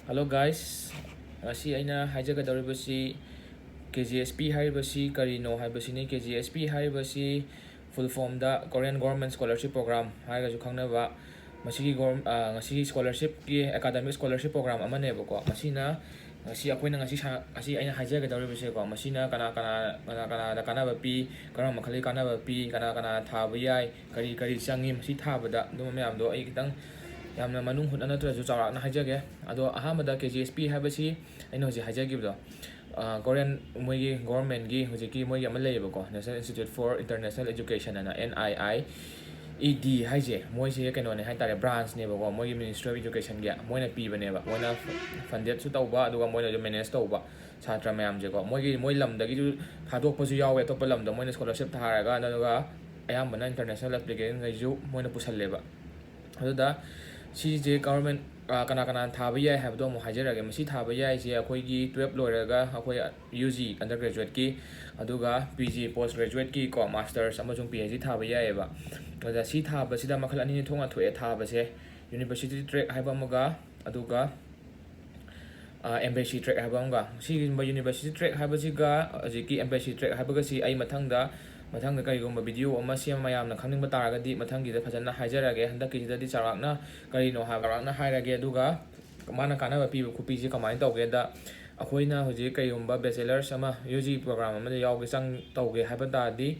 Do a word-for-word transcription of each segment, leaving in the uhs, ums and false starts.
Hello guys, ꯉꯁꯤ ꯑꯩꯅ ꯍꯥꯏꯖꯒꯗꯧꯔꯤꯕꯁꯤ ꯀꯦ G S P ꯍꯥꯏꯔꯤꯕꯁꯤ ꯀꯔꯤꯅꯣ ꯍꯥꯏꯕꯁꯤꯅꯤ꯫ ꯀꯦ ꯖꯤ ꯑꯦꯁ ꯄꯤ ꯍꯥꯏꯔꯤꯕꯁꯤ full formꯗ Korean Government Scholarship Program ꯍꯥꯏꯔꯒꯁꯨ ꯈꯪꯅꯕ, ꯃꯁꯤꯒꯤ ꯒꯣꯔ-, ꯑ, ꯉꯁꯤꯒꯤ scholarshipꯀꯤ academic scholarship program ꯑꯃꯅꯦꯕꯀꯣ꯫ ꯃꯁꯤꯅ ꯉꯁꯤ ꯑꯩꯈꯣꯏꯅ ꯉꯁꯤ ꯁꯥ-, ꯉꯁꯤ ꯑꯩꯅ ꯍꯥꯏꯖꯒꯗꯧꯔꯤꯕꯁꯦꯀꯣ, ꯃꯁꯤꯅ ꯀꯅꯥ ꯀꯅꯥ, ꯀꯅꯥ ꯀꯅꯥꯗ ꯀꯥꯟꯅꯕ ꯄꯤ, ꯀꯔꯝꯕ ꯃꯈꯜꯒꯤ ꯀꯥꯟꯅꯕ ꯄꯤ, ꯀꯅꯥ ꯀꯅꯥ ꯊꯥꯕ ꯌꯥꯏ, ꯀꯔꯤ ꯀꯔꯤ ꯆꯪꯉꯤ ꯃꯁꯤ ꯊꯥꯕꯗ, ꯑꯗꯨꯝꯕ ꯃꯌꯥꯝꯗꯣ ꯑꯩ ꯈꯤꯇꯪ ꯌꯥꯝꯅ ꯃꯅꯨꯡ ꯍꯨꯠꯅ ꯅꯠꯇ꯭ꯔꯁꯨ ꯆꯥꯎꯔꯥꯛꯅ ꯍꯥꯏꯖꯒꯦ꯫ ꯑꯗꯣ ꯑꯍꯥꯟꯕꯗ ꯀꯦ ꯖꯤ ꯑꯦꯁ ꯄꯤ ꯍꯥꯏꯕꯁꯤ ꯑꯩꯅ ꯍꯧꯖꯤꯛ ꯍꯥꯏꯖꯈꯤꯕꯗꯣ, ꯑ, Korean ꯃꯣꯏꯒꯤ governmentꯀꯤ ꯍꯧꯖꯤꯛꯀꯤ ꯃꯣꯏꯒꯤ ꯑꯃ ꯂꯩꯌꯦꯕꯀꯣ, National Institute for International Education ꯍꯥꯏꯅ, N I I E D ꯍꯥꯏꯁꯦ꯫ ꯃꯣꯏꯁꯦ ꯀꯩꯅꯣꯅꯦ ꯍꯥꯏꯇꯥꯔꯦ, branchꯅꯦꯕꯀꯣ, ꯃꯣꯏꯒꯤ Ministry of Educationꯒꯤ ꯃꯣꯏꯅ ꯄꯤꯕꯅꯦꯕ꯫ ꯃꯣꯏꯅ fundedꯁꯨ ꯇꯧꯕ, ꯑꯗꯨꯒ ꯃꯣꯏꯅꯁꯨ manage ꯇꯧꯕ ꯁꯥꯇ꯭ꯔ ꯃꯌꯥꯝꯁꯦꯀꯣ꯫ ꯃꯣꯏꯒꯤ, ꯃꯣꯏ ꯂꯝꯗꯒꯤꯁꯨ ꯊꯥꯗꯣꯛꯄꯁꯨ ꯌꯥꯎꯋꯦ ꯑꯇꯣꯞꯄ ꯂꯝꯗ, ꯃꯣꯏꯅ scholarship ꯊꯥꯔꯒ, ꯑꯗꯨꯒ ꯑꯌꯥꯝꯕꯅ international applicantꯈꯩꯁꯨ ꯃꯣꯏꯅ ꯄꯨꯁꯜꯂꯦꯕ꯫ ꯑꯗꯨꯗ ꯁꯤꯁꯦ government, ꯑ, ꯀꯅꯥ ꯀꯅꯥꯅ ꯊꯥꯕ ꯌꯥꯏ ꯍꯥꯏꯕꯗꯣ ꯑꯃꯨꯛ ꯍꯥꯏꯖꯔꯒꯦ꯫ ꯃꯁꯤ ꯊꯥꯕ ꯌꯥꯏꯁꯦ ꯑꯩꯈꯣꯏꯒꯤ twelve ꯂꯣꯏꯔꯒ ꯑꯩꯈꯣꯏ U G undergraduateꯀꯤ, ꯑꯗꯨꯒ P G post graduateꯀꯤ ꯀꯣ, masters ꯑꯃꯁꯨꯡ P H D ꯊꯥꯕ ꯌꯥꯏꯑꯕ꯫ ꯑꯗ ꯁꯤ ꯊꯥꯕꯁꯤꯗ ꯃꯈꯜ ꯑꯅꯤ ꯊꯣꯛꯅ ꯊꯣꯛꯑꯦ ꯊꯥꯕꯁꯦ, university track ꯍꯥꯏꯕ ꯑꯃꯒ, ꯑꯗꯨꯒ ꯑ, embassy track ꯍꯥꯏꯕ ꯑꯃꯒ꯫ ꯁꯤꯒꯨꯝꯕ university track ꯍꯥꯏꯕꯁꯤꯒ ꯍꯧꯖꯤꯛꯀꯤ embassy track ꯍꯥꯏꯕꯒꯁꯤ ꯑꯩ ꯃꯊꯪꯗ, ꯃꯊꯪꯗ ꯀꯔꯤꯒꯨꯝꯕ video ꯑꯃ ꯁꯦꯝꯃ ꯃꯌꯥꯝꯅ ꯈꯪꯅꯤꯡꯕ ꯇꯥꯔꯒꯗꯤ ꯃꯊꯪꯒꯤꯗ ꯐꯖꯅ ꯍꯥꯏꯖꯔꯒꯦ꯫ ꯍꯟꯗꯛꯀꯤꯁꯤꯗꯗꯤ ꯆꯥꯎꯔꯥꯛꯅ ꯀꯔꯤꯅꯣ ꯍꯥꯏꯕ ꯆꯥꯎꯔꯥꯛꯅ ꯍꯥꯏꯔꯒꯦ, ꯑꯗꯨꯒ ꯃꯥꯅ ꯀꯥꯟꯅꯕ ꯄꯤꯕ ꯈꯣꯠꯄꯤꯁꯦ ꯀꯃꯥꯏꯅ ꯇꯧꯒꯦꯗ, ꯑꯩꯈꯣꯏꯅ ꯍꯧꯖꯤꯛ ꯀꯔꯤꯒꯨꯝꯕ bachelors ꯑꯃ U G program ꯑꯃꯗ ꯌꯥꯎꯒꯦ ꯆꯪ-, ꯇꯧꯒꯦ ꯍꯥꯏꯕ ꯇꯥꯔꯗꯤ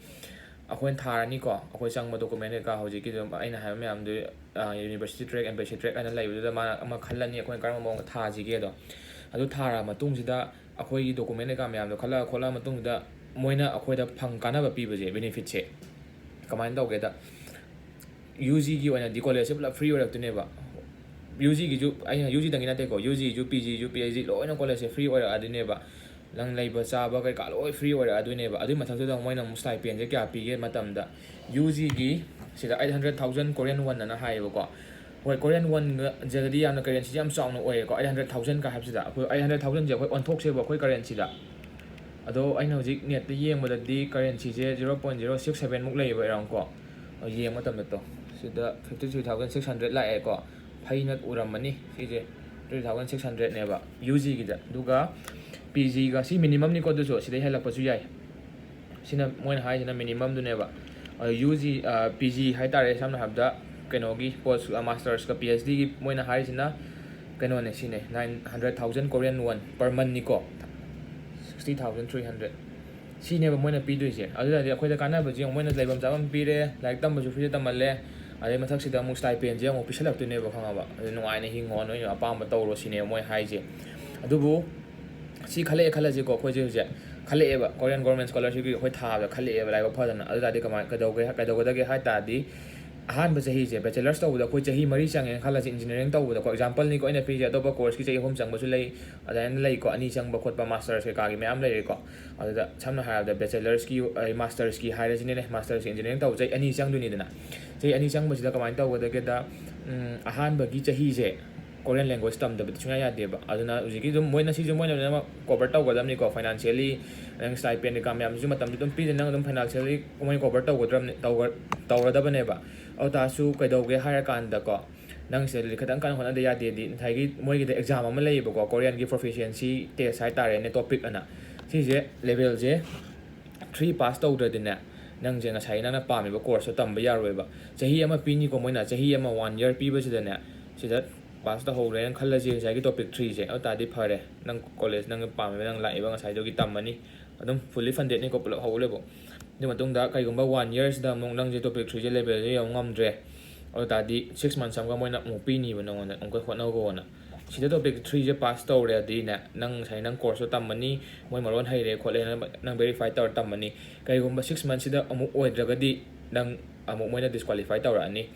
ꯑꯩꯈꯣꯏꯅ ꯊꯥꯔꯅꯤꯀꯣ꯫ ꯑꯩꯈꯣꯏ ꯆꯪꯕ document ꯀꯩꯀꯥ ꯍꯧꯖꯤꯛꯀꯤ ꯑꯗꯨꯝ ꯑꯩꯅ ꯍꯥꯏꯕ ꯃꯌꯥꯝꯗꯨ, ꯑ, university track, embassy track ꯍꯥꯏꯅ ꯂꯩꯕꯗꯨꯗ ꯃꯥꯅ ꯑꯃ ꯈꯜꯂꯅꯤ, ꯑꯩꯈꯣꯏꯅ ꯀꯔꯝꯕ ꯃꯑꯣꯡꯗ ꯊꯥꯁꯤꯒꯦꯗꯣ꯫ ꯑꯗꯨ ꯊꯥꯔ ꯃꯇꯨꯡꯁꯤꯗ ꯑꯩꯈꯣꯏꯒꯤ document ꯀꯩꯀꯥ ꯃꯌꯥꯝꯗꯣ ꯈꯜꯂ ꯈꯣꯠꯂ ꯃꯇꯨꯡꯁꯤꯗ ꯃꯣꯏꯅ ꯑꯩꯈꯣꯏꯗ ꯐꯪ-, ꯀꯥꯟꯅꯕ ꯄꯤꯕꯁꯦ, benefitꯁꯦ ꯀꯃꯥꯏꯅ ꯇꯧꯒꯦꯗ, U Gꯒꯤ ꯑꯣꯏꯅꯗꯤ collegeꯁꯦ ꯄꯨꯂꯞ free ꯑꯣꯏꯔꯛꯇꯣꯏꯅꯦꯕ꯫ U Gꯒꯤꯁꯨ, ꯑꯩꯅ U Gꯗꯪꯒꯤ ꯅꯠꯇꯦꯀꯣ, U Gꯁꯨ, P Gꯁꯨ, P H D ꯂꯣꯏꯅ collegeꯁꯦ free ꯑꯣꯏꯔꯛꯑꯗꯣꯏꯅꯦꯕ꯫ ꯅꯪ ꯂꯩꯕ ꯆꯥꯕ ꯀꯩꯀꯥ ꯂꯣꯏ free ꯑꯣꯏꯔꯛꯑꯗꯣꯏꯅꯦꯕ꯫ ꯑꯗꯨꯒꯤ ꯃꯊꯛꯇꯨꯗ ꯃꯣꯏꯅ ꯑꯃꯨꯛ stipendꯁꯦ ꯀꯌꯥ ꯄꯤꯒꯦ ꯃꯇꯝꯗ, U Gꯒꯤ ꯁꯤꯗ eight hundred thousand Korean won ꯑꯅ ꯍꯥꯏꯌꯦꯕꯀꯣ꯫ ꯍꯣꯏ, Korean wonꯒꯗꯤ ꯌꯥꯝꯅ currencyꯁꯦ ꯌꯥꯝ ꯆꯥꯎꯅ ꯑꯣꯏꯌꯦꯀꯣ, eight hundred thousandꯀ ꯍꯥꯏꯕꯁꯤꯗ꯫ ꯑꯩꯈꯣꯏ eight hundred thousandꯁꯦ ꯑꯩꯈꯣꯏ ꯑꯣꯟꯊꯣꯛꯁꯦꯕ ꯑꯩꯈꯣꯏ currencyꯗ꯫ ꯑꯗꯣ ꯑꯩꯅ ꯍꯧꯖꯤꯛ netꯇ ꯌꯦꯡꯕꯗꯗꯤ currencyꯁꯦ zero point zero six seven ꯃꯨꯛ ꯂꯩꯌꯦꯕ around ꯀꯣ꯫ ꯌꯦꯡꯕ ꯃꯇꯝꯗ ꯇꯣ, ꯁꯤꯗ fifty three thousand six hundred ꯂꯥꯛꯑꯦꯀꯣ꯫ ꯐꯩꯅ ꯎꯔꯝꯃꯅꯤ ꯁꯤꯁꯦ꯫ ꯇꯨ ꯊꯥꯎꯖꯟ ꯁꯤꯛꯁ ꯍꯟꯗ꯭ꯔꯦꯗꯅꯦꯕ ꯌꯨ ꯖꯤꯒꯤꯗ꯫ ꯑꯗꯨꯒ ꯄꯤ ꯖꯤꯒ, ꯁꯤ ꯃꯤꯅꯤꯃꯝꯅꯤꯀꯣ, ꯑꯗꯨꯁꯨ ꯁꯤꯗꯩ ꯍꯦꯜꯂꯛꯄꯁꯨ ꯌꯥꯏ꯫ ꯁꯤꯅ ꯃꯣꯏꯅ ꯍꯥꯏꯁꯤꯅ ꯃꯤꯅꯤꯃꯝꯗꯨꯅꯦꯕ꯫ ꯑꯗꯣ ꯌꯨ ꯖꯤ, ꯄꯤ ꯖꯤ ꯍꯥꯏ ꯇꯥꯔꯦ, ꯁꯝꯅ ꯍꯥꯏꯔꯕꯗ ꯀꯩꯅꯣꯒꯤ ꯄꯣꯁ, ꯃꯥꯁꯇꯔꯁꯀ ꯄꯤ ꯑꯩꯆ ꯗꯤꯒꯤ ꯃꯣꯏꯅ ꯍꯥꯏꯔꯤꯁꯤꯅ ꯀꯩꯅꯣꯅꯦ, ꯁꯤꯅꯦ, nine hundred thousand Korean won per monthꯅꯤꯀꯣ, sixty thousand three hundred꯫ ꯁꯤꯅꯦꯕ ꯃꯣꯏꯅ ꯄꯤꯗꯣꯏꯁꯦ꯫ ꯑꯗꯨꯅꯗꯤ ꯑꯩꯈꯣꯏꯗ ꯀꯥꯟꯅꯕꯁꯦ ꯌꯦꯡꯉꯣ, ꯃꯣꯏꯅ ꯂꯩꯐꯝ ꯆꯥꯐꯝ ꯄꯤꯔꯦ, ꯂꯥꯏꯔꯤꯛ ꯇꯝꯕꯁꯨ ꯐ꯭ꯔꯤꯗ ꯇꯝꯍꯜꯂꯦ, ꯑꯗꯩ ꯃꯊꯛꯁꯤꯗ ꯑꯃꯨꯛ ꯁ꯭ꯇꯥꯏꯄꯦꯟꯁꯦ ꯑꯃꯨꯛ ꯄꯤꯁꯜꯂꯛꯇꯣꯏꯅꯦꯕ, ꯈꯪꯉꯕ? ꯑꯗꯨ ꯅꯨꯡꯉꯥꯏꯅ ꯍꯤꯡꯉꯣ, ꯅꯣꯏꯅ ꯑꯄꯥꯝꯕ ꯇꯧꯔꯣ ꯁꯤꯅꯦꯕ ꯃꯣꯏ ꯍꯥꯏꯁꯦ꯫ ꯑꯗꯨꯕꯨ ꯁꯤ ꯈꯜꯂꯛꯑꯦ ꯈꯜꯂꯁꯤꯀꯣ, ꯑꯩꯈꯣꯏꯁꯦ ꯍꯧꯖꯤꯛ ꯈꯜꯂꯛꯑꯦꯕ, Korean Government Scholarshipꯀꯤ ꯑꯩꯈꯣꯏ ꯊꯥꯕꯗ ꯈꯜꯂꯛꯑꯦꯕ ꯂꯥꯏꯕꯛ ꯐꯗꯅ꯫ ꯑꯗꯨ ꯇꯥꯔꯗꯤ ꯀꯃꯥꯏ, ꯀꯩꯗꯧꯒꯦ, ꯀꯩꯗꯧꯒꯗꯒꯦ ꯍꯥꯏ ꯇꯥꯔꯗꯤ, ꯑꯍꯥꯟꯕ ꯆꯍꯤꯁꯦ, bachelorꯁ ꯇꯧꯕꯗ ꯑꯩꯈꯣꯏ ꯆꯍꯤ ꯃꯔꯤ ꯆꯪꯉꯦꯅ ꯈꯜꯂꯁꯤ, engineering ꯇꯧꯕꯗꯀꯣ, exampleꯅꯤꯀꯣ ꯑꯩꯅ ꯄꯤꯔꯤꯁꯦ, ꯑꯇꯣꯞꯄ courseꯀꯤ ꯆꯍꯤ ꯑꯍꯨꯝ ꯆꯪꯕꯁꯨ ꯂꯩ, ꯑꯗꯨꯃꯥꯏꯅ ꯂꯩꯀꯣ, ꯑꯅꯤ ꯆꯪꯕ ꯈꯣꯠꯄ, masters ꯀꯩꯀꯥꯒꯤ ꯃꯌꯥꯝ ꯂꯩꯔꯦꯀꯣ꯫ ꯑꯗꯨꯗ ꯁꯝꯅ ꯍꯥꯏꯔꯕꯗ bachelorꯁꯀꯤ, ꯑꯩ, mastersꯀꯤ ꯍꯥꯏꯔꯁꯤꯅꯦ, mastersꯀꯤ engineering ꯇꯧꯕ ꯆꯍꯤ ꯑꯅꯤ ꯆꯪꯗꯣꯏꯅꯤꯗꯅ꯫ ꯆꯍꯤ ꯑꯅꯤ ꯆꯪꯕꯁꯤꯗ ꯀꯃꯥꯏꯅ ꯇꯧꯒꯗꯒꯦꯗ, ꯎꯝ, ꯑꯍꯥꯟꯕꯒꯤ ꯆꯍꯤꯁꯦ Korean language ꯇꯝꯗꯕꯗꯤ ꯁꯨꯡꯌꯥ ꯌꯥꯗꯦꯕ꯫ ꯑꯗꯨꯅ ꯍꯧꯖꯤꯛꯀꯤ ꯑꯗꯨꯝ ꯃꯣꯏꯅ ꯁꯤꯁꯨ ꯃꯣꯏꯅ ꯂꯣꯏꯅꯃꯛ cover ꯇꯧꯒꯗꯕꯅꯤꯀꯣ, financially, ꯅꯪ stipend ꯀꯩꯀꯥ ꯃꯌꯥꯝꯁꯤꯁꯨ ꯃꯇꯝꯗꯨ ꯑꯗꯨꯝ ꯄꯤꯗꯅ ꯅꯪ ꯑꯗꯨꯝ financially ꯃꯣꯏ cover ꯇꯧꯒꯗ꯭ꯔꯕꯅꯤ, ꯇꯧꯒ-, ꯇꯧꯔꯗꯕꯅꯦꯕ꯫ ꯑꯗꯨ ꯇꯥꯔꯁꯨ ꯀꯩꯗꯧꯒꯦ ꯍꯥꯏꯔꯀꯥꯟꯗꯀꯣ, ꯅꯪ ꯁꯤꯗ ꯈꯤꯇꯪ ꯀꯟꯅ ꯍꯣꯠꯅꯗ ꯌꯥꯗꯦꯗꯤ, ꯉꯁꯥꯏꯒꯤ ꯃꯣꯏꯒꯤꯗ exam ꯑꯃ ꯂꯩꯌꯦꯕꯀꯣ, Koreanꯒꯤ proficiency test ꯍꯥꯏꯇꯥꯔꯦꯅꯦ, topic ꯑꯅ꯫ ꯁꯤꯁꯦ levelꯁꯦ three pass ꯇꯧꯗ꯭ꯔꯗꯤꯅꯦ, ꯅꯪꯁꯦ ꯉꯁꯥꯏ ꯅꯪꯅ ꯄꯥꯝꯃꯤꯕ courseꯇꯣ ꯇꯝꯕ ꯌꯥꯔꯣꯏꯕ꯫ ꯆꯍꯤ ꯑꯃ ꯄꯤꯅꯤꯀꯣ ꯃꯣꯏꯅ, ꯆꯍꯤ ꯑꯃ, one year ꯄꯤꯕꯁꯤꯗꯅꯦ, ꯁꯤꯗ pass ꯇꯧꯍꯧꯔꯦꯅ ꯈꯜꯂꯁꯤ, ꯉꯁꯥꯏꯒꯤ topic threeꯁꯦ, ꯑꯗꯨ ꯇꯥꯔꯗꯤ ꯐꯔꯦ, ꯅꯪ college ꯅꯪꯅ ꯄꯥꯝꯃꯤꯕ ꯅꯪ ꯂꯥꯛꯏꯕ ꯉꯁꯥꯏꯗꯨꯒꯤ ꯇꯝꯃꯅꯤ, ꯑꯗꯨꯝ fully fundedꯅꯤꯀꯣ ꯄꯨꯂꯞ ꯍꯧꯕꯗꯩꯕꯣ꯫ ꯑꯗꯨ ꯃꯇꯨꯡꯗ ꯀꯩꯒꯨꯝꯕ one yearꯁꯤꯗ ꯑꯃꯨꯛ ꯅꯪꯁꯦ topic threeꯁꯦ levelꯁꯦ ꯌꯧ ꯉꯝꯗ꯭ꯔꯦ, ꯑꯗꯨ ꯇꯥꯔꯗꯤ six months ꯑꯃꯒ ꯃꯣꯏꯅ ꯑꯃꯨꯛ ꯄꯤꯅꯤꯕ ꯅꯉꯣꯟꯗ, ꯑꯃꯨꯛꯀ ꯍꯣꯠꯅꯧꯀꯣꯅ꯫ ꯁꯤꯗ topic threeꯁꯦ pass ꯇꯧꯔꯦꯗꯤꯅꯦ, ꯅꯪ ꯉꯁꯥꯏ ꯅꯪ courseꯇꯣ ꯇꯝꯃꯅꯤ, ꯃꯣꯏ ꯃꯔꯣꯟ ꯍꯩꯔꯦ ꯈꯣꯠꯂꯦꯅ ꯅꯪ verify ꯇꯧꯔ ꯇꯝꯃꯅꯤ꯫ ꯀꯩꯒꯨꯝꯕ six monthsꯁꯤꯗ ꯑꯃꯨꯛ ꯑꯣꯏꯗ꯭ꯔꯒꯗꯤ ꯅꯪ ꯑꯃꯨꯛ ꯃꯣꯏꯅ disqualify ꯇꯧꯔꯛꯑꯅꯤ꯫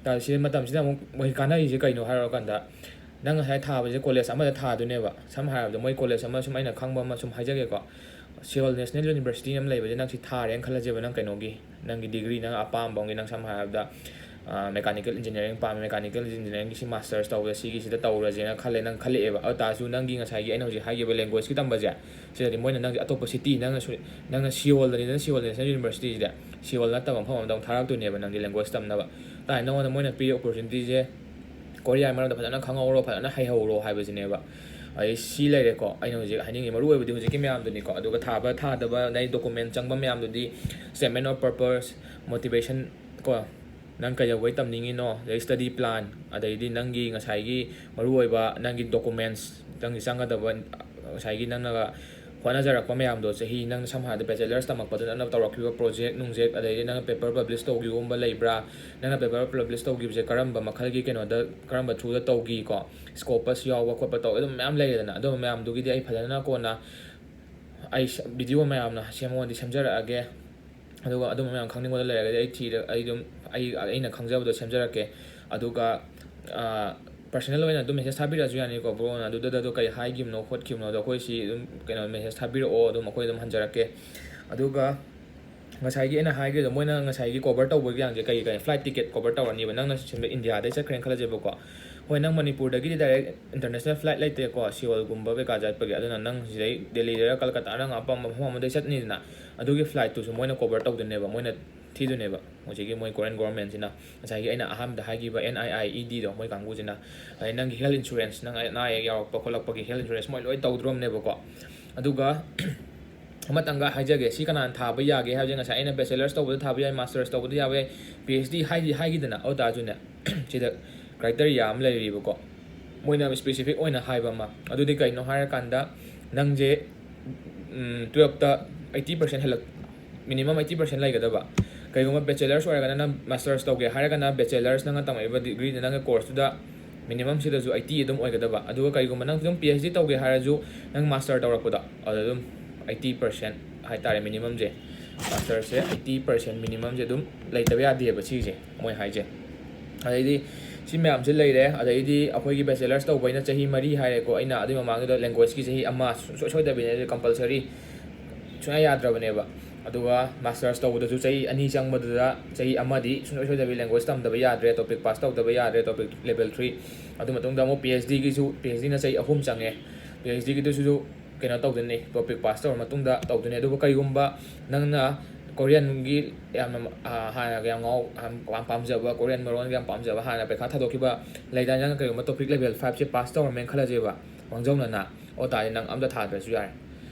ꯇꯥꯔꯗꯤ ꯁꯤ ꯃꯇꯝꯁꯤꯗ ꯑꯃꯨꯛ ꯃꯣꯏ ꯀꯥꯟꯅꯔꯤꯁꯦ ꯀꯩꯅꯣ ꯍꯥꯏꯔꯀꯥꯟꯗ, ꯅꯪ ꯉꯁꯥꯏ ꯊꯥꯕꯁꯦ college ꯑꯃꯗ ꯊꯥꯗꯣꯏꯅꯦꯕ꯫ ꯁꯝꯅ ꯍꯥꯏꯔꯕꯗ ꯃꯣꯏ college ꯑꯃ ꯁꯨꯝ ꯑꯩꯅ ꯈꯪꯕ ꯑꯃ ꯁꯨꯝ ꯍꯥꯏꯖꯒꯦꯀꯣ, Seoul National University ꯑꯃ ꯂꯩꯕꯁꯦ ꯅꯪ ꯁꯤ ꯊꯥꯔꯦꯅ ꯈꯜꯂꯁꯦꯕ, ꯅꯪ ꯀꯩꯅꯣꯒꯤ, ꯅꯪꯒꯤ degree, ꯅꯪ ꯑꯄꯥꯝꯕ ꯑꯃꯒꯤ, ꯅꯪ ꯁꯝꯅ ꯍꯥꯏꯔꯕꯗ, ꯑ, mechanical engineering ꯄꯥꯝꯃꯦ, mechanical engineeringꯒꯤ ꯁꯤ masters ꯇꯧꯕꯗ ꯁꯤꯒꯤꯁꯤꯗ ꯇꯧꯔꯁꯦꯅ ꯈꯜꯂꯦ, ꯅꯪ ꯈꯜꯂꯛꯑꯦꯕ꯫ ꯑꯗꯨ ꯇꯥꯔꯁꯨ ꯅꯪꯒꯤ ꯉꯁꯥꯏꯒꯤ ꯑꯩꯅ ꯍꯧꯖꯤꯛ ꯍꯥꯏꯈꯤꯕ languageorganisꯀꯤ ꯇꯝꯕꯁꯦ, ꯁꯤꯗꯗꯤ ꯃꯣꯏꯅ ꯅꯪꯁꯦ ꯑꯇꯣꯞꯄ city, ꯅꯪꯅ ꯁꯨ-, ꯅꯪꯅ Seoulꯗꯅꯤꯗꯅ, Seoul National Universityꯁꯤꯗ, Seoul ꯅꯠꯇꯕ ꯃꯐꯝ ꯑꯃꯗ ꯑꯃꯨꯛ ꯊꯥꯔꯛꯇꯣꯏꯅꯦꯕ ꯅꯪꯒꯤ language ꯇꯝꯅꯕ꯫ ꯇꯥꯔꯗꯤ ꯅꯉꯣꯟꯗ ꯃꯣꯏꯅ ꯄꯤꯔꯤꯕ opportunityꯁꯦ ꯀꯣꯔꯤꯌꯥꯒꯤ ꯃꯔꯝꯗ ꯐꯖꯅ ꯈꯪꯍꯧꯔꯣ, ꯐꯖꯅ ꯍꯩꯍꯧꯔꯣ ꯍꯥꯏꯕꯁꯤꯅꯦꯕ꯫ ꯑꯩ ꯁꯤ ꯂꯩꯔꯦꯀꯣ, ꯑꯩꯅ ꯍꯧꯖꯤꯛ ꯍꯥꯏꯅꯤꯡꯉꯤ ꯃꯔꯨ ꯑꯣꯏꯕꯗꯤ ꯍꯧꯖꯤꯛꯀꯤ ꯃꯌꯥꯝꯗꯨꯅꯤꯀꯣ꯫ ꯑꯗꯨꯒ ꯊꯥꯕ ꯊꯥꯗꯕ, ꯑꯗꯩ document ꯆꯪꯕ ꯃꯌꯥꯝꯗꯨꯗꯤ statement of purpose, motivation ꯀꯣ, ꯅꯪ ꯀꯩꯗꯧꯕꯩ ꯇꯝꯅꯤꯡꯉꯤꯅꯣ, ꯑꯗꯩ study plan, ꯑꯗꯩꯗꯤ ꯅꯪꯒꯤ ꯉꯁꯥꯏꯒꯤ ꯃꯔꯨꯑꯣꯏꯕ ꯅꯪꯒꯤ documents, ꯅꯪꯒꯤ ꯆꯪꯒꯗꯕ ꯉꯁꯥꯏꯒꯤ ꯅꯪꯅꯒ ꯍꯣꯠꯅꯖꯔꯛꯄ ꯃꯌꯥꯝꯗꯣ, ꯆꯍꯤ ꯅꯪ ꯁꯝꯅ ꯍꯥꯏꯔꯕꯗ bachelor's ꯇꯝꯃꯛꯄꯗ ꯅꯪꯅ ꯇꯧꯔꯛꯈꯤꯕ project ꯅꯨꯡꯖꯦꯛ, ꯑꯗꯩꯗꯤ ꯅꯪꯅ paper publish ꯇꯧꯈꯤꯕꯒꯨꯝꯕ ꯂꯩꯕ꯭ꯔꯥ, ꯅꯪꯅ paper publish ꯇꯧꯈꯤꯕꯁꯦ ꯀꯔꯝꯕ ꯃꯈꯜꯒꯤ ꯀꯩꯅꯣꯗ, ꯀꯔꯝꯕ through ꯗ ꯇꯧꯈꯤ ꯀꯣ, Scopus ꯌꯥꯎꯕ ꯈꯣꯠꯄ ꯇꯧ, ꯑꯗꯨꯝ ꯃꯌꯥꯝ ꯂꯩꯔꯦꯗꯅ꯫ ꯑꯗꯨꯝꯕ ꯃꯌꯥꯝꯗꯨꯒꯤꯗꯤ ꯑꯩ ꯐꯖꯅ ꯀꯣꯟꯅ ꯑꯩ ꯁ-, video ꯃꯌꯥꯝꯅ ꯁꯦꯝꯃꯛꯑꯗꯤ ꯁꯦꯝꯖꯔꯛꯑꯒꯦ꯫ ꯑꯗꯨꯒ ꯑꯗꯨꯝꯕ ꯃꯌꯥꯝ ꯈꯪꯅꯤꯡꯕꯗ ꯂꯩꯔꯒꯗꯤ ꯑꯩ ꯊꯤꯔ-, ꯑꯩ ꯑꯗꯨꯝ ꯑꯩ, ꯑꯩꯅ ꯈꯪꯖꯕꯗꯣ ꯁꯦꯝꯖꯔꯛꯀꯦ꯫ ꯑꯗꯨꯒ, ꯑ, personal ꯑꯣꯏꯅ ꯑꯗꯨꯝ message ꯊꯥꯕꯤꯔꯛꯑꯁꯨ ꯌꯥꯅꯤꯀꯣ, ꯕ꯭ꯔꯣꯅ ꯑꯗꯨꯗ ꯑꯗꯨ ꯀꯩ ꯍꯥꯏꯈꯤꯕꯅꯣ ꯈꯣꯠꯈꯤꯕꯅꯣꯗꯣ ꯑꯩꯈꯣꯏ ꯁꯤ ꯑꯗꯨꯝ ꯀꯩꯅꯣ message ꯊꯥꯕꯤꯔꯛꯑꯣ, ꯑꯗꯨꯝ ꯑꯩꯈꯣꯏ ꯑꯗꯨꯝ ꯍꯟꯖꯔꯛꯀꯦ꯫ ꯑꯗꯨꯒ ꯉꯁꯥꯏꯒꯤ ꯑꯩꯅ ꯍꯥꯏꯈꯤꯕꯗꯣ, ꯃꯣꯏꯅ ꯉꯁꯥꯏꯒꯤ cover ꯇꯧꯕꯒꯤ ꯆꯥꯡꯁꯦ ꯀꯔꯤ ꯀꯔꯤ? Flight ticket cover ꯇꯧꯔꯅꯤꯕ꯫ ꯅꯪꯅ ꯁꯤꯗ ꯏꯟꯗꯤꯌꯥꯗꯩ ꯆꯠꯈ꯭ꯔꯦꯅ ꯈꯜꯂꯁꯦꯕꯀꯣ, ꯍꯣꯏ, ꯅꯪ ꯃꯅꯤꯄꯨꯔꯗꯒꯤꯗꯤ direct international flight ꯂꯩꯇꯦꯀꯣ, ꯁꯤꯑꯣꯜꯒꯨꯝꯕ ꯀꯩꯀꯥ ꯆꯠꯄꯒꯤ꯫ ꯑꯗꯨꯅ ꯅꯪ ꯁꯤꯗꯩ ꯗꯦꯜꯂꯤꯗꯔ ꯀꯜꯀꯇꯥꯔ ꯅꯪ ꯑꯄꯥꯝꯕ ꯃꯐꯝ ꯑꯃꯗꯩ ꯆꯠꯅꯤꯗꯅ, ꯑꯗꯨꯒꯤ flight ꯇꯨꯁꯨ ꯃꯣꯏꯅ cover ꯇꯧꯗꯣꯏꯅꯦꯕ, ꯃꯣꯏꯅ ꯊꯤꯗꯣꯏꯅꯦꯕ꯫ ꯍꯧꯖꯤꯛꯀꯤ ꯃꯣꯏ Korean government ꯁꯤꯅ ꯉꯁꯥꯏꯒꯤ ꯑꯩꯅ ꯑꯍꯥꯟꯕꯗ ꯍꯥꯏꯈꯤꯕ N I I E D ꯗꯣ, ꯃꯣꯏ ꯀꯥꯡꯕꯨꯁꯤꯅ, ꯑꯗꯩ ꯅꯪꯒꯤ health insurance, ꯅꯪ ꯑꯅꯥ ꯑꯌꯦꯛ ꯌꯥꯎꯔꯛꯄ ꯈꯣꯠꯂꯛꯄꯒꯤ health insurance ꯃꯣꯏ ꯂꯣꯏ ꯇꯧꯗ꯭ꯔꯣꯝꯅꯦꯕꯀꯣ꯫ ꯑꯗꯨꯒ ꯑꯃꯇꯪꯒ ꯍꯥꯏꯖꯒꯦ, ꯁꯤ ꯀꯅꯥꯅ ꯊꯥꯕ ꯌꯥꯒꯦ ꯍꯥꯏꯕꯁꯦ, ꯉꯁꯥꯏ ꯑꯩꯅ bachelor's ꯇꯧꯕꯗ ꯊꯥꯕ ꯌꯥꯏ, master's ꯇꯧꯕꯗ ꯌꯥꯕ ꯌꯥꯏ, P H D ꯍꯥꯏꯗꯤ ꯍꯥꯏꯈꯤꯗꯅ, ꯑꯗꯨ ꯇꯥꯔꯁꯨꯅꯦ, ꯁꯤꯗ criteria ꯑꯃ ꯂꯩꯔꯤꯕꯀꯣ, ꯃꯣꯏꯅ specific ꯑꯣꯏꯅ ꯍꯥꯏꯕ ꯑꯃ꯫ ꯑꯗꯨꯗꯤ ꯀꯩꯅꯣ ꯍꯥꯏꯔꯀꯥꯟꯗ, ꯅꯪꯁꯦ, ꯎꯝ, twelfth ꯇ eighty percent ꯍꯦꯜꯂꯛ-, minimum eighty percent ꯂꯩꯒꯗꯕ꯫ ꯀꯩꯒꯨꯝꯕ bachelor's ꯑꯣꯏꯔꯒꯅ, ꯅꯪ master's ꯇꯧꯒꯦ ꯍꯥꯏꯔꯒꯅ, bachelor's ꯅꯪꯅ ꯇꯝꯃꯛꯏꯕ degree ꯗ, ꯅꯪꯒꯤ course ꯇꯨꯗ minimum ꯁꯤꯗꯁꯨ eighty ꯑꯗꯨꯝ ꯑꯣꯏꯒꯗꯕ꯫ ꯑꯗꯨꯒ ꯀꯩꯒꯨꯝꯕ ꯅꯪ ꯑꯗꯨꯝ P H D ꯇꯧꯒꯦ ꯍꯥꯏꯔꯁꯨ, ꯅꯪ master ꯇꯧꯔꯛꯄꯗ, ꯑꯗꯨꯗ ꯑꯗꯨꯝ eighty percent ꯍꯥꯏꯇꯥꯔꯦ minimum ꯁꯦ꯫ Master ꯁꯦ eighty percent minimum ꯁꯦ ꯑꯗꯨꯝ ꯂꯩꯇꯕ ꯌꯥꯗꯦꯕ ꯁꯤꯁꯦ, ꯃꯣꯏ ꯍꯥꯏꯁꯦ꯫ ꯑꯗꯩꯗꯤ ꯁꯤ ꯃꯌꯥꯝꯁꯦ ꯂꯩꯔꯦ꯫ ꯑꯗꯩꯗꯤ ꯑꯩꯈꯣꯏꯒꯤ bachelor's ꯇꯧꯕꯩꯅ ꯆꯍꯤ ꯃꯔꯤ ꯍꯥꯏꯔꯦꯀꯣ, ꯑꯩꯅ ꯑꯗꯨꯏ ꯃꯃꯥꯡꯗꯨꯗ language ꯀꯤ ꯆꯍꯤ ꯑꯃ ꯁꯨꯡꯁꯣꯏ ꯁꯣꯏꯗꯕꯤꯅꯦ, ꯑꯗꯨ compulsory ꯁꯨꯡꯌꯥ ꯌꯥꯗ꯭ꯔꯕꯅꯦꯕ꯫ ꯑꯗꯨꯒ master's ꯇꯧꯕꯗꯁꯨ ꯆꯍꯤ ꯑꯅꯤ ꯆꯪꯕꯗꯨꯗ ꯆꯍꯤ ꯑꯃꯗꯤ ꯁꯨꯡꯁꯣꯏ ꯁꯣꯏꯗꯕꯤ language ꯇꯝꯗꯕ ꯌꯥꯗ꯭ꯔꯦ, topic pass ꯇꯧꯗꯕ ꯌꯥꯗ꯭ꯔꯦ, topic level three꯫ ꯑꯗꯨ ꯃꯇꯨꯡꯗ ꯑꯃꯨꯛ P H D ꯒꯤꯁꯨ, P H D ꯅ ꯆꯍꯤ ꯑꯍꯨꯝ ꯆꯪꯉꯦ꯫ P H D ꯒꯤꯗꯨꯁꯨ ꯀꯩꯅꯣ ꯇꯧꯗꯣꯏꯅꯤ, topic pass ꯇꯧꯔ ꯃꯇꯨꯡꯗ ꯇꯧꯗꯣꯏꯅꯤ꯫ ꯑꯗꯨꯕꯨ ꯀꯔꯤꯒꯨꯝꯕ ꯅꯪꯅ ꯀꯣꯔꯤꯌꯟꯒꯤ ꯌꯥꯝꯅ, ꯑ, ꯍꯥꯟꯅꯒ ꯌꯥꯝ ꯉꯥꯎ-, ꯌꯥꯝ ꯄꯥꯝ-, ꯄꯥꯝꯖꯕ, ꯀꯣꯔꯤꯌꯟ ꯃꯔꯣꯟꯒ ꯌꯥꯝ ꯄꯥꯝꯖꯕ, ꯍꯥꯟꯅ ꯄꯩꯈꯥ ꯊꯥꯗꯣꯛꯈꯤꯕ ꯂꯩꯗꯥꯏꯅꯦ? ꯅꯪ ꯀꯔꯤꯒꯨꯝꯕ ꯇꯣꯄꯤꯛ ꯂꯦꯚꯦꯜ ꯐꯥꯏꯚꯁꯦ ꯄꯥꯁ ꯇꯧꯔꯝꯃꯦꯅ ꯈꯜꯂꯁꯦꯕ, ꯃꯥꯡꯖꯧꯅꯅ, ꯑꯣ ꯇꯥꯔꯗꯤ ꯅꯪ ꯑꯝꯇ ꯊꯥꯗ꯭ꯔꯁꯨ ꯌꯥꯔꯦ꯫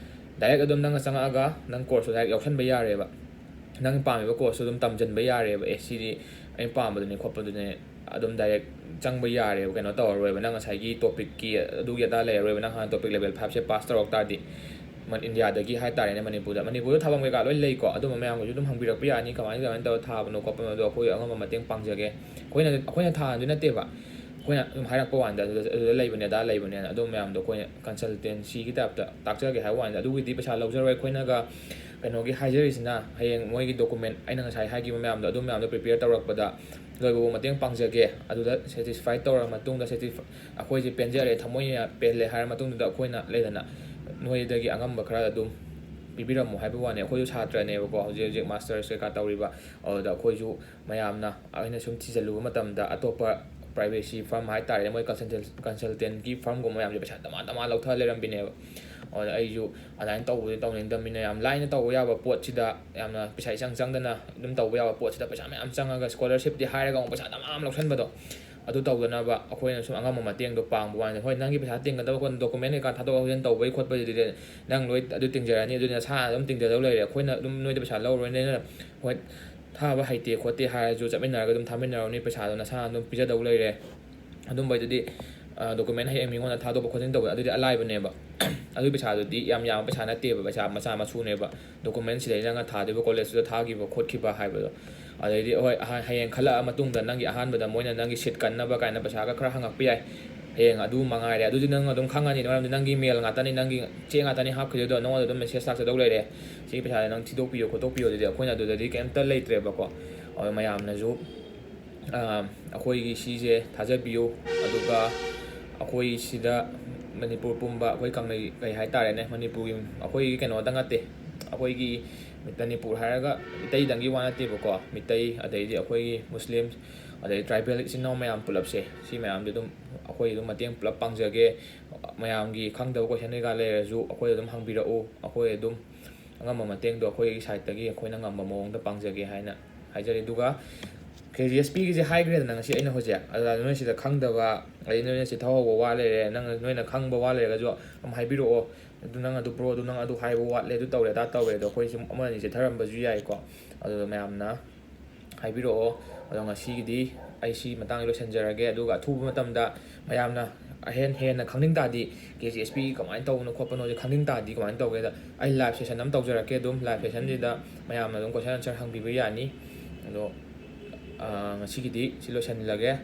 ꯗꯥꯏꯔꯦꯛ ꯑꯗꯨꯝ ꯅꯪꯅ ꯆꯪꯉꯛꯑꯒ ꯅꯪ ꯀꯣꯔꯁꯇꯣ ꯗꯥꯏꯔꯦꯛ ꯌꯥꯎꯁꯟꯕ ꯌꯥꯔꯦꯕ꯫ ꯅꯪ ꯄꯥꯝꯃꯤꯕ ꯀꯣꯔꯁꯇꯣ ꯑꯗꯨꯝ ꯇꯝꯁꯤꯟꯕ ꯌꯥꯔꯦꯕ꯫ ꯑꯦ, ꯁꯤꯗꯤ ꯑꯩꯅ ꯄꯥꯝꯕꯗꯨꯅꯦ ꯈꯣꯠꯄꯗꯨꯅꯦ, ꯑꯗꯨꯝ ꯗꯥꯏꯔꯦꯛ ꯆꯪꯕ ꯌꯥꯔꯦꯕ꯫ ꯀꯩꯅꯣ ꯇꯧꯔꯔꯣꯏꯕ, ꯅꯪ ꯉꯁꯥꯏꯒꯤ ꯇꯣꯄꯤꯛꯀꯤ ꯑꯗꯨꯒꯤ ꯑꯗꯥ ꯂꯩꯔꯔꯣꯏꯕ꯫ ꯅꯪ ꯍꯥꯟꯅ ꯇꯣꯄꯤꯛ ꯂꯦꯚꯦꯜ ꯐꯥꯏꯚꯁꯦ ꯄꯥꯁ ꯇꯧꯔꯛ ꯇꯥꯔꯗꯤ, ꯃ-, ꯏꯟꯗꯤꯌꯥꯗꯒꯤ ꯍꯥꯏ ꯇꯥꯔꯦꯅꯦ, ꯃꯅꯤꯄꯨꯔꯗ, ꯃꯅꯤꯄꯨꯔꯗ ꯊꯥꯐꯝ ꯀꯩꯀꯥ ꯂꯣꯏ ꯂꯩꯀꯣ, ꯑꯗꯨꯝꯕ ꯃꯌꯥꯝꯒꯤꯁꯨ ꯑꯗꯨꯝ ꯍꯪꯕꯤꯔꯛꯄ ꯌꯥꯅꯤ, ꯀꯃꯥꯏꯅ, ꯀꯃꯥꯏꯅ ꯇꯧꯔ ꯊꯥꯕꯅꯣ ꯈꯣꯠꯄꯅꯣ, ꯑꯗꯣ ꯑꯩꯈꯣꯏ ꯑꯉꯝꯕ ꯃꯇꯦꯡ ꯄꯥꯡꯖꯒꯦ꯫ ꯑꯩꯈꯣꯏꯅ, ꯑꯩꯈꯣꯏꯅ ꯊꯥꯍꯟꯗꯣꯏ ꯅꯠꯇꯦꯕ, ꯑꯩꯈꯣꯏꯅ ꯑꯗꯨꯝ ꯍꯥꯏꯔꯛꯄ ꯋꯥꯅꯤꯗ, ꯑꯗꯨꯗ, ꯑꯗꯨꯗ ꯂꯩꯕꯅꯦ, ꯑꯗꯥ ꯂꯩꯕꯅꯦꯅ꯫ ꯑꯗꯨꯝ ꯃꯌꯥꯝꯗꯣ ꯑꯩꯈꯣꯏꯅ ꯀꯟꯁꯜꯇꯦꯟꯁꯤꯒꯤ ꯇꯥꯏꯞꯇ ꯇꯥꯛꯆꯒꯦ ꯍꯥꯏꯕ ꯋꯥꯅꯤꯗ, ꯑꯗꯨꯒꯤꯗꯤ ꯄꯩꯁꯥ ꯂꯧꯖꯔꯣꯏ꯫ ꯑꯩꯈꯣꯏꯅꯒ ꯀꯩꯅꯣꯒꯤ ꯍꯥꯏꯖꯔꯤꯁꯤꯅ, ꯍꯌꯦꯡ ꯃꯣꯏꯒꯤ ꯗꯣꯀꯨꯃꯦꯟ, ꯑꯩꯅ ꯉꯁꯥꯏ ꯍꯥꯏꯈꯤꯕ ꯃꯌꯥꯝꯗꯣ, ꯑꯗꯨ ꯃꯌꯥꯝꯗꯣ ꯄ꯭ꯔꯤꯄꯦꯌꯔ ꯇꯧꯔꯛꯄꯗ ꯂꯣꯏꯕꯕꯨ ꯃꯇꯦꯡ ꯄꯥꯡꯖꯒꯦ꯫ ꯑꯗꯨꯗ ꯁꯦꯇꯤꯁꯐꯥꯏ ꯇꯧꯔꯕ ꯃꯇꯨꯡꯗ, ꯁꯦꯇꯤꯁꯐ-, ꯑꯩꯈꯣꯏꯁꯦ ꯄꯦꯟꯖꯔꯦ, ꯊꯃꯣꯏꯅ ꯄꯦꯜꯂꯦ ꯍꯥꯏꯔ ꯃꯇꯨꯡꯗꯨꯗ, ꯑꯩꯈꯣꯏꯅ, ꯂꯩꯗꯅ, ꯅꯣꯏꯗꯒꯤ ꯑꯉꯝꯕ ꯈꯔ ꯑꯗꯨꯝ ꯄꯤꯕꯤꯔꯝꯃꯣ ꯍꯥꯏꯕ ꯋꯥꯅꯤ꯫ ꯑꯩꯈꯣꯏꯁꯨ ꯁꯥꯇ꯭ꯔꯅꯦꯕꯀꯣ, ꯍꯧꯖꯤꯛ ꯍꯧꯖꯤꯛ ꯃꯥꯁꯇꯔꯁ ꯀꯩꯀꯥ ꯇꯧꯔꯤꯕ, ꯑꯗꯨꯗ ꯑꯩꯈꯣꯏꯁꯨ ꯃꯌꯥꯝꯅ, ꯑꯩꯅ ꯁꯨꯝ ꯊꯤꯖꯤꯜꯂꯨꯕ ꯃꯇꯝꯗ, ꯑꯇꯣꯞꯄ ꯄ꯭ꯔꯥꯏꯚꯦꯁꯤ ꯐꯔꯝ ꯍꯥꯏ ꯇꯥꯔꯦ, ꯃꯣꯏ ꯀꯟꯁꯜꯇꯦꯟ-, ꯀꯟꯁꯜꯇꯦꯟꯒꯤ ꯐꯔꯝꯒꯨꯝꯕ ꯃꯌꯥꯝꯁꯦ ꯄꯩꯁꯥ ꯗꯃꯥ ꯗꯃꯥ ꯂꯧꯊ ꯂꯩꯔꯝꯕꯤꯅꯦꯕ꯫ ꯑꯗꯨꯗ ꯑꯩꯁꯨ ꯑꯗꯨꯃꯥꯏꯅ ꯇꯧꯕꯗꯤ ꯇꯧꯅꯤꯡꯗꯕꯅꯤꯅ, ꯌꯥꯝ ꯂꯥꯏꯅ ꯇꯧꯕ ꯌꯥꯕ ꯄꯣꯠꯁꯤꯗ, ꯌꯥꯝꯅ ꯄꯩꯁꯥ ꯏꯆꯪ ꯆꯪꯗꯅ ꯑꯗꯨꯝ ꯇꯧꯕ ꯌꯥꯕ ꯄꯣꯠꯁꯤꯗ ꯄꯩꯁꯥ ꯃꯌꯥꯝ ꯆꯪꯉꯒ, ꯁ꯭ꯀꯣꯂꯔꯁꯤꯞꯇꯤ ꯍꯥꯏꯔꯒ ꯑꯃꯨꯛ ꯄꯩꯁꯥ ꯗꯃꯥ ꯑꯃ ꯂꯧꯁꯟꯕꯗꯣ, ꯑꯗꯨ ꯇꯧꯗꯅꯕ ꯑꯩꯈꯣꯏꯅ ꯁꯨꯝ ꯑꯉꯝꯕ ꯃꯇꯦꯡꯗꯣ ꯄꯥꯡꯕ ꯋꯥꯅꯤ꯫ ꯍꯣꯏ, ꯅꯪꯒꯤ ꯄꯩꯁꯥ ꯇꯤꯡꯒꯗꯕ ꯈꯣꯠ-, ꯗꯣꯀꯨꯃꯦꯟ ꯀꯩꯀꯥ ꯊꯥꯗꯣꯛ ꯊꯥꯖꯤꯟ ꯇꯧꯕꯒꯤ ꯈꯣꯠꯄꯗꯨꯗꯤ ꯅꯪ ꯂꯣꯏ ꯑꯗꯨ ꯇꯤꯡꯖꯔꯅꯤ, ꯑꯗꯨꯗꯤ ꯅꯁꯥꯅ ꯑꯗꯨꯝ ꯇꯤꯡꯖꯗꯧ ꯂꯩꯔꯦ꯫ ꯑꯩꯈꯣꯏꯅ ꯑꯗꯨꯝ ꯅꯣꯏꯗ ꯄꯩꯁꯥ ꯂꯧꯔꯣꯏ, ꯅꯣꯏꯅ, ꯍꯣꯏ, ꯊꯥꯕ ꯍꯩꯇꯦ ꯈꯣꯠꯇꯦ ꯍꯥꯏꯔꯁꯨ ꯆꯠꯃꯤꯟꯅꯔꯒ ꯑꯗꯨꯝ ꯊꯥꯃꯤꯟꯅꯔꯅꯤ, ꯄꯩꯁꯥꯗꯣ ꯅꯁꯥꯅ ꯑꯗꯨꯝ ꯄꯤꯖꯗꯧ ꯂꯩꯔꯦ꯫ ꯑꯗꯨꯝꯕꯩꯗꯨꯗꯤ, ꯑ, ꯗꯣꯀꯨꯃꯦꯟ ꯍꯌꯦꯡ ꯃꯤꯉꯣꯟꯗ ꯊꯥꯗꯣꯛꯄ ꯈꯣꯠꯆꯤꯟ ꯇꯧꯕ ꯑꯗꯨꯗꯤ ꯑꯂꯥꯏꯕꯅꯦꯕ꯫ ꯑꯗꯨꯒꯤ ꯄꯩꯁꯥꯗꯨꯗꯤ ꯌꯥꯝ ꯌꯥꯝꯕ ꯄꯩꯁꯥ ꯅꯠꯇꯦꯕ, ꯄꯩꯁꯥ ꯃꯆꯥ ꯃꯁꯨꯅꯦꯕ꯫ ꯗꯣꯀꯨꯃꯦꯟ ꯁꯤꯗꯩ ꯅꯪꯅ ꯊꯥꯗꯣꯏꯕ ꯀꯣꯂꯦꯖꯇꯨꯗ ꯊꯥꯈꯤꯕ ꯈꯣꯠꯈꯤꯕ ꯍꯥꯏꯕꯗꯣ꯫ ꯑꯗꯩꯗꯤ, ꯍꯣꯏ, ꯑꯍ-, ꯍꯌꯦꯡ ꯈꯜꯂꯛꯑ ꯃꯇꯨꯡꯗ ꯅꯪꯒꯤ ꯑꯍꯥꯟꯕꯗ ꯃꯣꯏꯅ ꯅꯪꯒꯤ ꯁꯤꯠ ꯀꯟꯅꯕ ꯀꯥꯏꯅ ꯄꯩꯁꯥꯒ ꯈꯔ ꯍꯪꯉꯛꯄ ꯌꯥꯏ꯫ ꯍꯌꯦꯡ ꯑꯗꯨ ꯃꯉꯥꯏꯔꯦ꯫ ꯑꯗꯨꯗꯤ ꯅꯪ ꯑꯗꯨꯝ ꯈꯪꯉꯅꯤ, ꯃꯔꯝꯗꯤ ꯅꯪꯒꯤ ꯃꯦꯜ ꯉꯥꯛꯇꯅꯤ, ꯅꯪꯒꯤ ꯆꯦ ꯉꯥꯛꯇꯅꯤ ꯍꯥꯞꯈꯤꯗꯣꯏꯗꯣ, ꯅꯉꯣꯟꯗ ꯑꯗꯨꯝ ꯃꯦꯁꯦꯖ ꯂꯥꯛꯆꯗꯧ ꯂꯩꯔꯦ, "ꯁꯤꯒꯤ ꯄꯩꯁꯥꯁꯦ ꯅꯪ ꯊꯤꯗꯣꯛꯄꯤꯌꯣ ꯈꯣꯠꯇꯣꯛꯄꯤꯌꯣ", ꯑꯗꯨꯗꯤ ꯑꯩꯈꯣꯏꯅ ꯑꯗꯨꯗꯗꯤ ꯀꯩꯝꯇ ꯂꯩꯇ꯭ꯔꯦꯕꯀꯣ꯫ ꯑꯗꯣ ꯃꯌꯥꯝꯅꯁꯨ, ꯑ, ꯑꯩꯈꯣꯏꯒꯤ ꯁꯤꯁꯦ ꯊꯥꯖꯕꯤꯌꯨ꯫ ꯑꯗꯨꯒ ꯑꯩꯈꯣꯏ ꯁꯤꯗ, ꯃꯅꯤꯄꯨꯔ ꯄꯨꯝꯕ, ꯑꯩꯈꯣꯏ ꯀꯪꯂꯩ, ꯀꯩ ꯍꯥꯏꯇꯥꯔꯦꯅꯦ, ꯃꯅꯤꯄꯨꯔꯒꯤ, ꯑꯩꯈꯣꯏꯒꯤ ꯀꯩꯅꯣꯗ ꯅꯠꯇꯦ, ꯑꯩꯈꯣꯏꯒꯤ ꯃꯅꯤꯄꯨꯔ ꯍꯥꯏꯔꯒ ꯃꯤꯇꯩꯗꯪꯒꯤ ꯋꯥ ꯅꯠꯇꯦꯕꯀꯣ, ꯃꯤꯇꯩ, ꯑꯗꯩꯗꯤ ꯑꯩꯈꯣꯏꯒꯤ ꯃꯨꯁꯂꯤꯝ, ꯑꯗꯩ ꯇ꯭ꯔꯥꯏꯕꯦꯜ ꯏꯆꯤꯟ ꯏꯅꯥꯎ ꯃꯌꯥꯝ ꯄꯨꯂꯞꯁꯦ, ꯁꯤ ꯃꯌꯥꯝꯗꯤ ꯑꯗꯨꯝ ꯑꯩꯈꯣꯏ ꯑꯗꯨꯝ ꯃꯇꯦꯡ ꯄꯨꯂꯞ ꯄꯥꯡꯖꯒꯦ꯫ ꯃꯌꯥꯝꯒꯤ ꯈꯪꯗꯕ ꯀꯣꯏꯁꯟ ꯀꯩꯀꯥ ꯂꯩꯔꯁꯨ ꯑꯩꯈꯣꯏ ꯑꯗꯨꯝ ꯍꯪꯕꯤꯔꯛꯎ, ꯑꯩꯈꯣꯏ ꯑꯗꯨꯝ ꯑꯉꯝꯕ ꯃꯇꯦꯡꯗꯣ ꯑꯩꯈꯣꯏꯒꯤ ꯁꯥꯏꯠꯇꯒꯤ ꯑꯩꯈꯣꯏꯅ ꯉꯝꯕ ꯃꯑꯣꯡꯗ ꯄꯥꯡꯖꯒꯦ ꯍꯥꯏꯅ ꯍꯥꯏꯖꯔꯤ꯫ ꯑꯗꯨꯒ ꯀꯦ ꯖꯤ ꯑꯦꯁ ꯄꯤꯒꯤꯁꯦ ꯍꯥꯏꯈ꯭ꯔꯦꯗꯅ ꯉꯁꯤ ꯑꯩꯅ ꯍꯧꯖꯤꯛ, ꯑꯗꯨꯗ ꯅꯣꯏ ꯁꯤꯗ ꯈꯪꯗꯕ, ꯑꯗꯩ ꯅꯣꯏꯅ ꯆꯤꯊꯍꯧꯕ ꯋꯥ ꯂꯩꯔꯦ, ꯅꯪ ꯅꯣꯏꯅ ꯈꯪꯕ ꯋꯥ ꯂꯩꯔꯒꯁꯨ ꯑꯗꯨꯝ ꯍꯥꯏꯕꯤꯔꯛꯑꯣ꯫ "ꯑꯗꯨ ꯅꯪ ꯑꯗꯨ ꯕ꯭ꯔꯣ, ꯑꯗꯨ ꯅꯪ ꯑꯗꯨ ꯍꯥꯏꯕ ꯋꯥꯠꯂꯦ, ꯑꯗꯨ ꯇꯧꯔꯦ, ꯑꯗꯥ ꯇꯧꯔꯦ", ꯑꯗꯣ ꯑꯩꯈꯣꯏ ꯁꯨꯝ ꯑꯃ ꯑꯅꯤ ꯆꯤꯊꯔꯝꯕꯁꯨ ꯌꯥꯏꯀꯣ꯫ ꯑꯗꯨꯗ ꯃꯌꯥꯝꯅ ꯍꯥꯏꯕꯤꯔꯛꯑꯣ꯫ ꯑꯗꯣ ꯉꯁꯤꯒꯤꯗꯤ ꯑꯩ ꯁꯤ ꯃꯇꯥꯡꯗ ꯂꯣꯏꯁꯤꯟꯖꯔꯒꯦ꯫ ꯑꯗꯨꯒ ꯑꯊꯨꯕ ꯃꯇꯝꯗ ꯃꯌꯥꯝꯅ ꯑꯍꯦꯟ ꯍꯦꯟꯅ ꯈꯪꯅꯤꯡ ꯇꯥꯔꯗꯤ, ꯀꯦ ꯖꯤ ꯑꯦꯁ ꯄꯤ ꯀꯃꯥꯏꯅ ꯇꯧꯕꯅꯣ ꯈꯣꯠꯄꯅꯣꯁꯦ ꯈꯪꯅꯤꯡ ꯇꯥꯔꯗꯤ ꯀꯃꯥꯏꯅ ꯇꯧꯒꯦꯗ, ꯑꯩ ꯂꯥꯏꯚ ꯁꯦꯁꯟ ꯑꯃ ꯇꯧꯖꯔꯛꯀꯦ꯫ ꯑꯗꯨꯝ ꯂꯥꯏꯚ ꯁꯦꯁꯟꯁꯤꯗ ꯃꯌꯥꯝꯅ ꯑꯗꯨꯝ ꯀꯣꯏꯁꯟ ꯑꯟꯁꯔ ꯍꯪꯕꯤꯕ ꯌꯥꯅꯤ꯫ ꯑꯗꯣ ꯑꯥ, ꯉꯁꯤꯒꯤꯗꯤ ꯁꯤ ꯂꯣꯏꯁꯤꯜꯂꯒꯦ꯫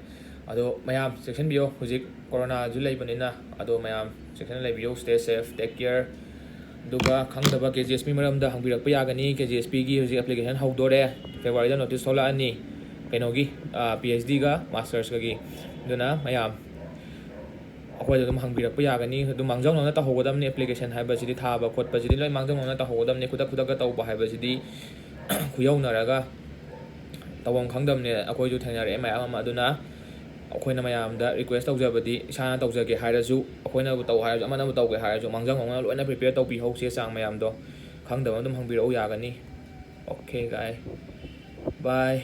ꯑꯗꯣ ꯃꯌꯥꯝ ꯆꯦꯛꯁꯤꯟꯕꯤꯌꯣ, ꯍꯧꯖꯤꯛ ꯀꯣꯔꯣꯅꯥꯁꯨ ꯂꯩꯕꯅꯤꯅ꯫ ꯑꯗꯣ ꯃꯌꯥꯝ ꯆꯦꯛꯁꯤꯟꯅ ꯂꯩꯕꯤꯌꯨ, stay safe, take care꯫ ꯑꯗꯨꯒ ꯈꯪꯗꯕ ꯀꯦ ꯖꯤ ꯑꯦꯁ ꯄꯤ ꯃꯔꯝꯗ ꯍꯪꯕꯤꯔꯛꯄ ꯌꯥꯒꯅꯤ꯫ ꯀꯦ ꯖꯤ ꯑꯦꯁ ꯄꯤꯒꯤ ꯍꯧꯖꯤꯛ ꯑꯦꯄ꯭ꯂꯤꯀꯦꯁꯟ ꯍꯧꯗꯣꯔꯦ, ꯐꯦꯕ꯭ꯔꯨꯋꯥꯔꯤꯗ ꯅꯣꯇꯤꯁ ꯊꯣꯛꯂꯛꯑꯅꯤ꯫ ꯀꯩꯅꯣꯒꯤ, ꯄꯤ ꯑꯩꯆ ꯗꯤꯒ ꯃꯥꯁꯇꯔꯁꯀꯒꯤ꯫ ꯑꯗꯨꯅ ꯃꯌꯥꯝ ꯑꯩꯈꯣꯏꯗ ꯑꯗꯨꯝ ꯍꯪꯕꯤꯔꯛꯄ ꯌꯥꯒꯅꯤ꯫ ꯑꯗꯨꯝ ꯃꯥꯡꯖꯧꯅꯅ ꯇꯧꯍꯧꯒꯗꯕꯅꯤ꯫ ꯑꯦꯄ꯭ꯂꯤꯀꯦꯁꯟ ꯍꯥꯏꯕꯁꯤꯗꯤ, ꯊꯥꯕ ꯈꯣꯠꯄꯁꯤꯗꯤ ꯂꯣꯏ ꯃꯥꯡꯖꯧꯅꯅ ꯇꯧꯍꯧꯒꯗꯕꯅꯤ꯫ ꯈꯨꯗꯛ ꯈꯨꯗꯛꯇ ꯇꯧꯕ ꯍꯥꯏꯕꯁꯤꯗꯤ ꯈꯨꯌꯧꯅꯔꯒ ꯇꯧꯐꯝ ꯈꯪꯗꯕꯅꯦ꯫ ꯑꯩꯈꯣꯏꯁꯨ ꯊꯦꯡꯅꯔꯛꯑꯦ ꯃꯌꯥꯝ ꯑꯃ꯫ ꯑꯗꯨꯅ ꯑꯩꯈꯣꯏꯅ ꯃꯌꯥꯝꯗ ꯔꯤꯀ꯭ꯋꯦꯁ ꯇꯧꯖꯕꯗꯤ, ꯏꯁꯥꯅ ꯇꯧꯖꯒꯦ ꯍꯥꯏꯔꯁꯨ, ꯑꯩꯈꯣꯏꯅꯕꯨ ꯇꯧ ꯍꯥꯏꯔꯁꯨ, ꯑꯃꯅꯕꯨ ꯇꯧꯒꯦ ꯍꯥꯏꯔꯁꯨ, ꯃꯥꯡꯖꯧꯅꯅ ꯂꯣꯏꯅ ꯄ꯭ꯔꯤꯄꯦꯌꯔ ꯇꯧꯕꯤꯍꯧ꯫ ꯆꯦ ꯆꯥꯡ ꯃꯌꯥꯝꯗꯣ ꯈꯪꯗꯕ ꯑꯗꯨꯝ ꯍꯪꯕꯤꯔꯛꯎ ꯌꯥꯒꯅꯤ꯫ Okay guys, bye꯫